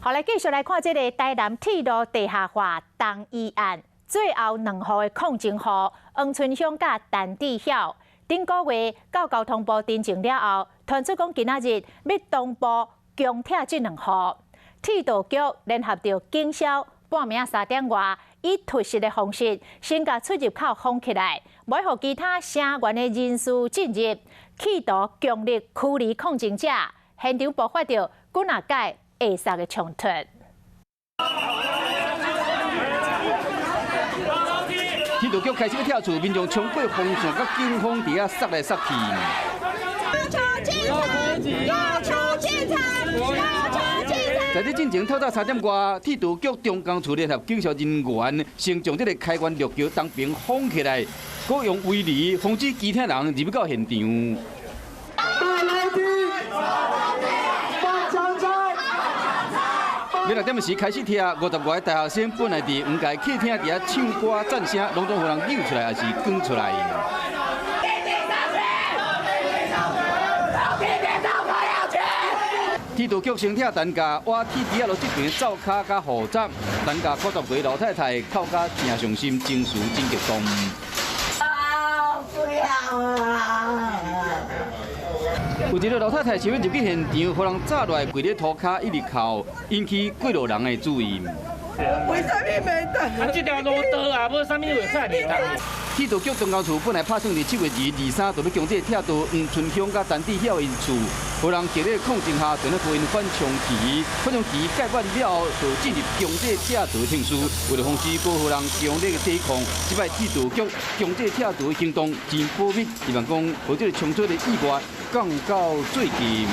好，來繼續來看這个台南鐵路地下化動議案，最後兩戶的抗爭戶黃春香佮陳志曉，頂個月到交通部陳情了後，傳出講今仔日欲同步強拆這兩戶。鐵道局聯合著警消，半暝3點外，以突襲的方式，先共出入口封起來，袂予其他聲援的人士進入，企圖強力驅離抗爭者，現場爆發著幾若擺會殺的衝突。鐵道局開始欲拆厝，民眾衝過封線，佮警方佇遐殺來殺去。要求清查，要求清查，要求清查。在這進前透早3點外，鐵道局中工處聯合警消人員，先將這个開源陸橋東邊封起來，閣用圍籬防止其他人入到現場。欲6點時開始拆，50外个大學生本來佇黃蓋客廳佇遐唱歌讚聲，攏總予人揪出來，抑是趕出來。鐵道局先拆擔架，挖鐵枝仔路這邊灶跤佮護閘，擔架90歲老太太哭甲誠傷心，情緒真激動。啊！不要啊！有一个老太太想欲入去現場，予人炸落來跪咧塗跤，一直哭，引起過路人的注意。為啥物袂當？啊，這條路道啊，無啥物會使袂當。鐵道局中工處本來拍算佇7月22、23就欲強制拆除黃春香佮陳志曉𪜶厝，予人激烈抗爭下，就咧予𪜶反衝期，反衝期屆滿了後，就進入強制拆除程序。為了防止閣予人強烈的抵抗，這擺鐵道局強制拆除行動真保密，希望講予這个衝突的意外降到最低。